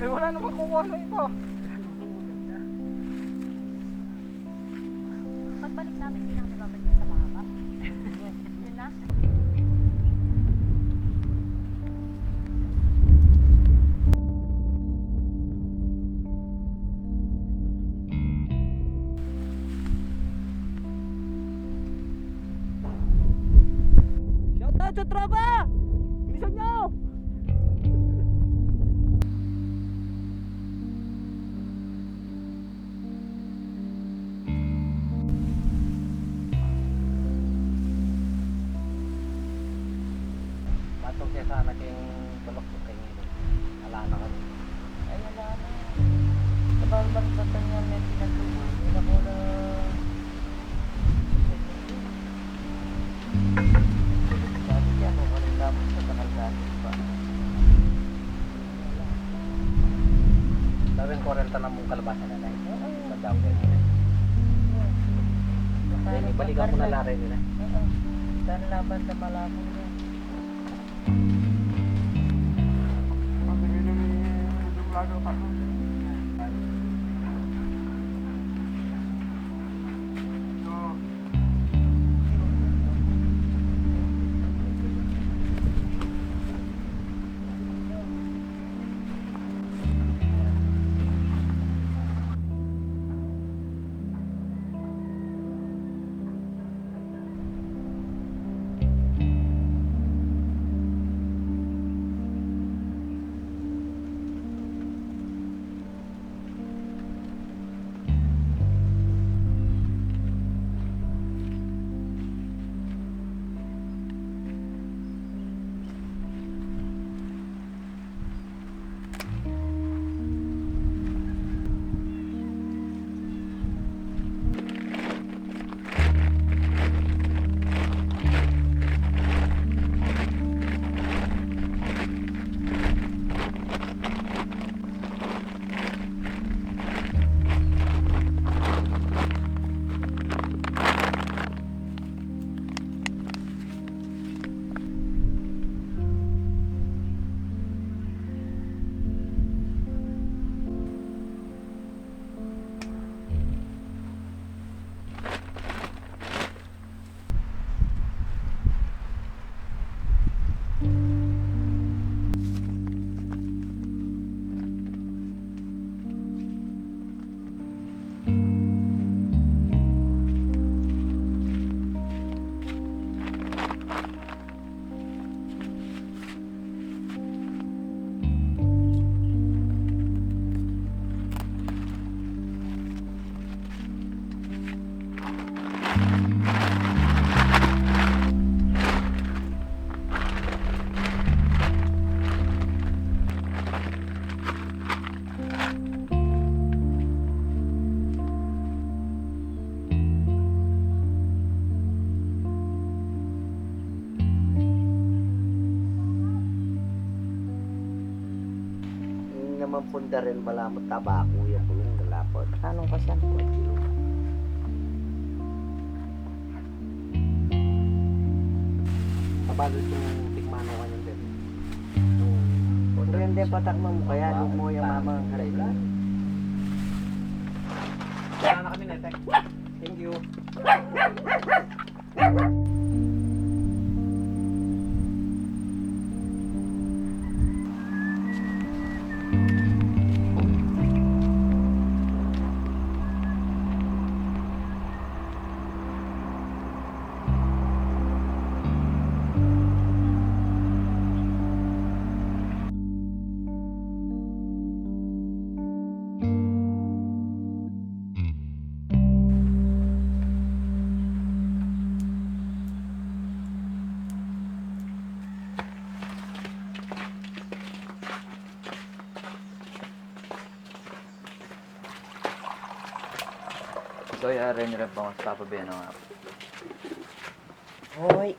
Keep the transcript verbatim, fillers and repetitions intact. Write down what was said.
Eh, wala namang kukuha na ito. Pagbalik namin, hindi namin babalik sa mahaba. Yun na. Shoutout sa tropa! Bilisan nyo! Patong siya sana king tulok, king ala na kami. Ay, ala na. Sabal man sa kanya, may pinagluto. Hindi na ko na. Dati yan, o, kanang dapot sa tagal dati pa. Sabi ko, renta na mong kalabasa na, Nay. Oo. Madami na. Oo. Then, ibalikan mo na lang rin nila. Oo. Dahil laban sa malabo na. Ing naman punda rin, balamu tabaku ya, bulung, lalapad. Anong kasyan? Tabalu itong tikmano kanyang bebe. Depende, patak mo kaya, lumuya mama ang karela. Wala na kami, Nete. Thank you. Toy, arin, arin, bang, papabe na nga. Hoy,